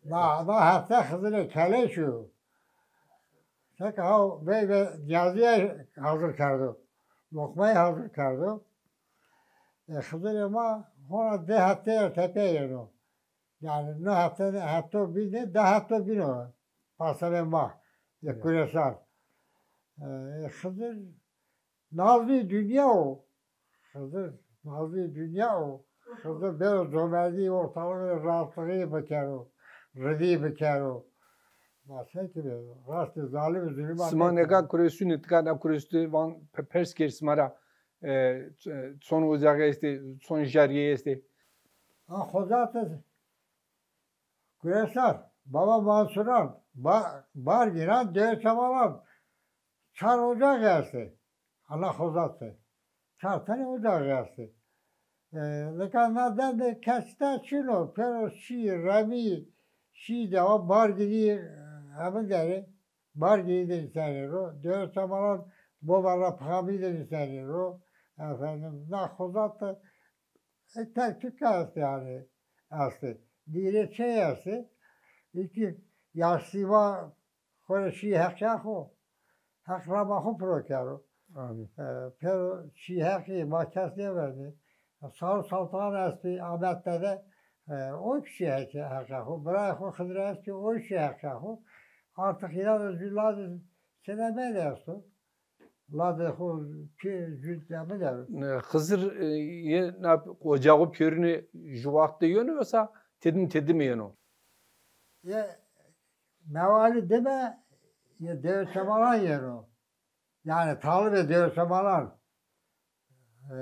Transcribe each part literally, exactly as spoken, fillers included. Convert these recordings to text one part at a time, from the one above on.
Na, na hefte Xizirê keley şiyo. Tek ha vey ve niyazîye hazir kerdo. Loqmeyî hazir kerdo. E, Xizirê ma hona di hefteye tepeye yeno. Yanî no hefte, hefto bîne, di hefto bîno. Pasemê ma. E, kuresan. E, Xizir Nazlî dinya o. Xizir, nazlî dinya o. Xizir bêro comerdî, ortalığı rahatlığı bikero, ridî bikero. Ma se ki be, rastê zalim zulüma. Sima nêka kuresûnî, tika na kuresûnî van pe-, pers kerd sima ra, e, ç-, e, çon ocağı estê, çon jarîye estê? Ha, xozat Kuresan, Baba Mansuran, Ba-, Bargînan, Dêrçemalan, çar ocaxî estê. Ana xozat de. Çar tenê ocaxî estê. E, nika na dem de kes de çin o, pêro şî, remî, şî de o Bargînî, e, hemin derê. Bargînî de nîsenê ro. Dêrçemalan Bova ra Pixamî de nîsenê ro. Efendim, na xozat de e, tek tük estê, yanî, estê. Nîrê çey estê. Îkî yaşlî ma xo rê şî heqîya xo. Heq rama xo piro kero. Amîn. E, pêro şî heqî ma kes nêvernê. Sar û Saltan estî Amed Dede. E, o kî şî heqî, heqîya xo. Birayê xo Xizir estî, o şî heqîya xo. Artık înan de jû lazê çêne meyde esto. Ladê xo pê jû de mi der. E, Xizir, e, yê na ocaxo pêrune ju waxt de yeno yosa tedim tedim yeno? Yê mewalî dime yê Dêrçemalan yeno. Yanî talibê Dêrçemalan, e,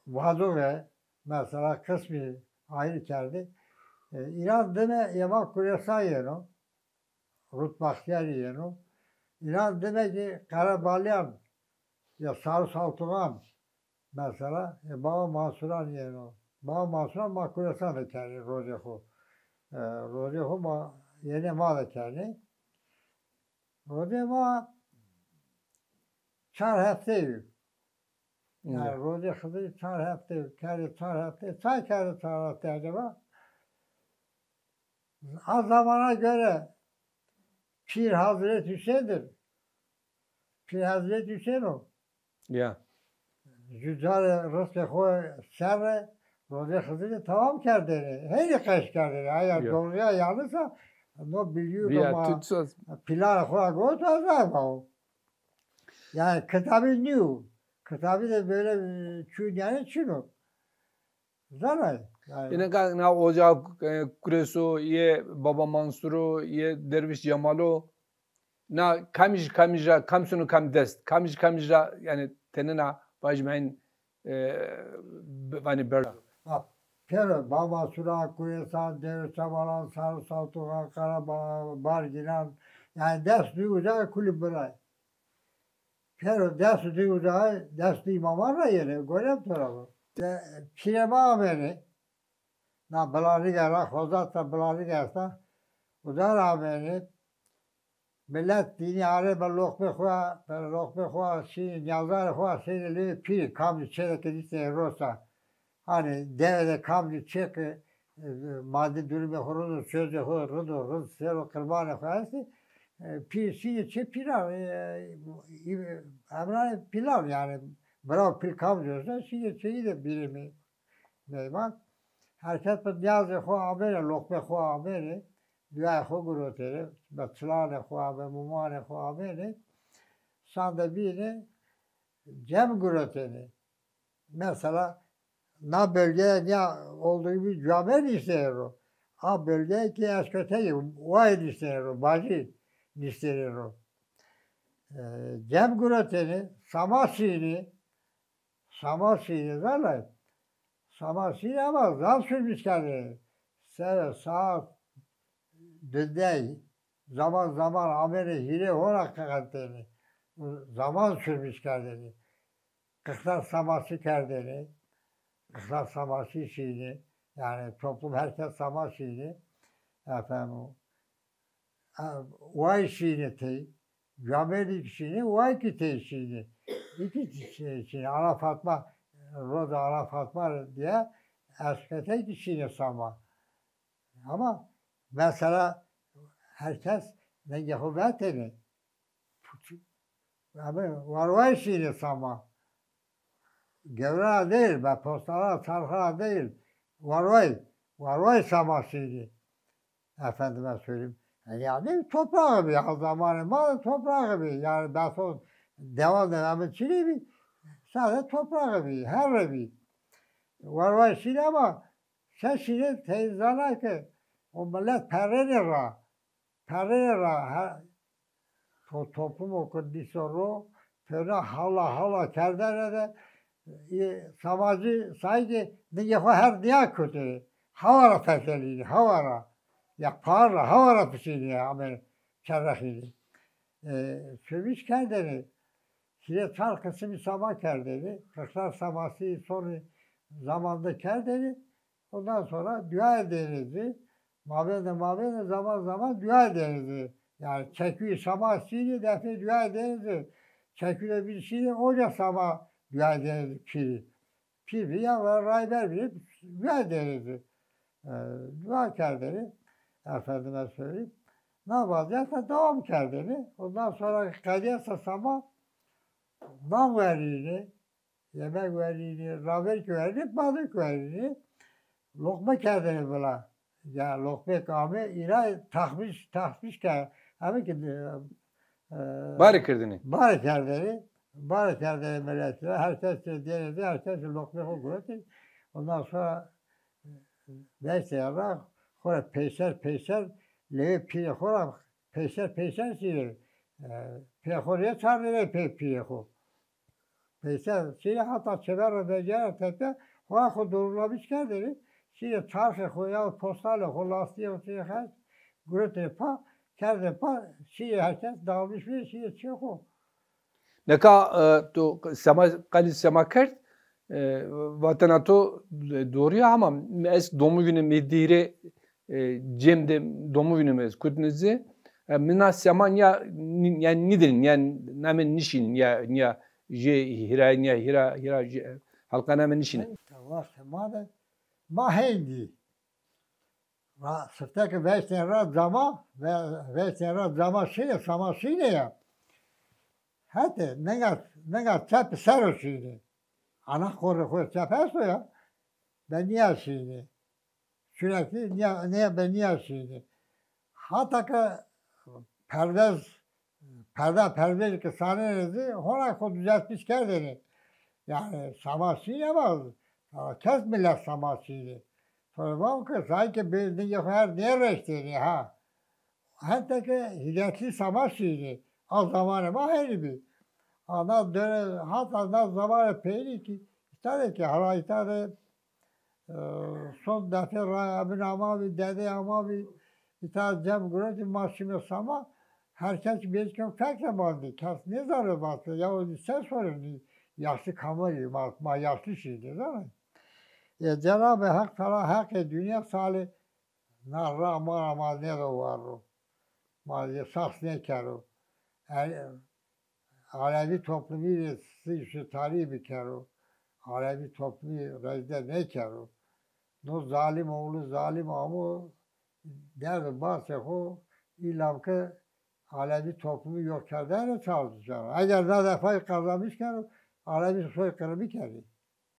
Vadoxe, mesela qismî ayrî kerdî. E, înan dime yê ma Kuresan yeno. Rut Baxtîyarî yeno. Înan dime kî Qerebalîyan ya Sarû Saltuxan mesela, e, Baba Mansuran yeno. Baba Mansuran ma Kuresan de kenê rozê xo. E, rozê xo ma yenê ma de kenê. Rozê ma çar hefte yo. Yanî rozê Xizirî çar hefte yo. Kerdê çar hefte. Çay kerdê çar hefte acaba? A zamana göre Pîr Hazret Hüseyin'dir. Pîr Hazret Hüseyin o. Ya. Jü carê rizqê xo serre rozê Xizirî tamam kerdêne. Hênî qeş kerdêne. Aya doğruya yanlışsa no bilgiyi ama planê xo ra goto ez ama o. Yani kitabî nîyo. Kitabî de böyle, e, çû nîyanê çin o. Zanay. Yanî. Îne ka na ocax, e, Kureso yê Baba Mansuro yê Derviş Cemalo, na kamij kamij ra, kam sono kam dest, kamij kamij ra, yanî tenêna vajîme hên, e, b-, vanî berda. Ha, pêro Baba Mansura, Kuresan, Derviş Cemalan, Sarû Saltuxan, Qara Ba-, Bargînan, yanî dest dû uca kulî biray. Pêro dest û di uca, dest û di îmaman ra yenê, gorem to ra bo. De, pîrê ma amênê, na Bilanîge ra, xozat de Bilanîge esta, uca ra amênê. Milet dînî arê be loqmê xo ya, be loqmê xo ya şînê, nîyazarê xo ya sênê lewê pîrî, kamcî çêneke nîştênê roşta. Hanî dewe de kamcî çê ke, e, maddi durumê xo rind o, sözê xo rind o, rind sero qirmanê xo estê. E, pîr şînê çê pîlan, e, e, emranê pîlan yanî, bira û pîl kamcî esta, şînê çêyî de bîrê me-, meyman. Her kes bi nîyazê xo amêne, loqmê xo amêne, duayê xo girotêne, bi çilanê xo, bi mumanê xo amêne, şan de bîne, cem girotêne. Mesela, na bölgede ne olduğu gibi cami niştêne ro. A bölgede ki eşköteyî, wayî niştêne ro, bacî niştêne ro. E, cem girotêne, sama şînê, sama şînê, zanay. Sama şînê ama zaf sürmüş kerdêne. Sere saat dindey, zaman zaman amêne hîrê hona qeqentêne. Zaman sürmüş kerdêne. Qixtan samasî kerdêne. Qixtan samasî şînê. Yanî toplum herkes sama şînê. Efendim, e, way şînê tey. Camêrdî ki şînê, way ki tey şînê. Îki şey şînê. Ana Fatma, roza Ana Fatma diye eşketey ki şînê sama. Ama Mesela her kes dengê xo vetêne. Ama warway şînê sama. Gewra değil, be postala, çarxa değil. Warway, warway sama şînê. Efendime söyleyeyim. E, yani toprağı bir, ha zamanı mal toprağı bir. Yani beton devam devamı çili bir. Sadece toprağı bir, her bir. Warway şînê ama se şînê teyzana ki o millet perreni ra. Perrê ra he, to, toplumo ke dîso ro, pêna hala hala kerdene de, e, samacî sanki dingê xo her dîya kotê. Hawa ra fetelînî, hawa ra. Ya par ra, hawa ra fişînî, ame çerrexînî. E, çewîş kerdene. Şînê çar qisimî sama kerdene. Qirxlar samasî sonî zamanda kerdene. Ondan sonra dua ederiz. Mabênde mabênde zaman zaman dua ederiz. Yani çekuyê sama şînî defê dua ederiz. Çekuyê bir şînî oca sama dua ederiz pîrî. Pîr bir ya ve rayber bir dua ederiz. E, dua kerdeni. Efendime söyleyeyim. Na vaziyette devam kerdeni. Ondan sonra qediyesa sama nam verîni. Yemek verînî, ravêrk verînî, balık verînî. Loqme kerdêne vila. Ya loqme ke ame, îra taxmîş, taxmîş ke, ame ki, e, e, Barê kerdêne. Barê kerdêne. Barê kerdêne miletî ra. Her kes ke dêne de, her kes loqme xo guretî. Ondan sonra, e, veştêne ra, xo ra peyser peyser, lewê pîrê xo ra peyser peyser şînê. E, pîrê xo rê çarnêne pê pîrê xo. Peyser, şînê hata çêver ra vecîyena tepe, xora xo dorulamiş kerdêne, şînê çarxê xo ya postalê xo, lastîyê xo şînê xerc, guretêne pa, kerdêne pa, şînê her kes dağılmış bî, şînê çê xo. Nika, e, to sema, qalî sema kerd, e, vatena to, e, doğru ya ama ez domû vînîme dîre, e, cem de domû vînîme ez kutne zî. E, mi na sema nîya, nî-, yanî nîdîn, yanî name nîşîn, nîya, nîya jê hîra, nîya hîra, hîra jê, halqa name nîşîn. Tamam, sema de ma hên dî. Ra, sifte ke veştên ra cama, ve-, veştên ra cama şînê, sama şînê ya. Hetê, ninga, ninga çep ser o şînê. Ana xorê xo çep esto ya. Be nîya şînê. Sürekli nîya, nîya be nîya şînê. Hata ke pervez, perda pervez ke sanêne zî, hona xo düzeltmiş kerdêne. Yani sama şînê ama, kes millet sama şînê. Sonra vamo ke sanki bir dingê xo her nêreştêne ha. Heta ke hîretli sama şînê. A zamanê ma henî bî. Ana dönem, hata na zamanê peynî ki, îta de ki, hala îta de, e, son defê ra emin ama bî, dedê ama bî, îta cem guretî ma şîme sama, her kes bêçken fekre mandî. Kes nêzanê vatê, ya o se sonê, yaşlı kamerî, ma, ma yaşlı şînê, nêzanê. E, Cenab-ı Hak Teala heqê dinya salê na ra ma ra ma nêdo war ro. Ma yê sas nêkero. E, Alevi toplumî rê sî tarî bikero. Alevi toplumî recde nêkero. No zalim oğlu zalim amo, derd û basê xo îlam ke Alevi toplumî yok kerdene çalışano. Eger na defayî kazanmış keno, Alevi soykırımı kerdî.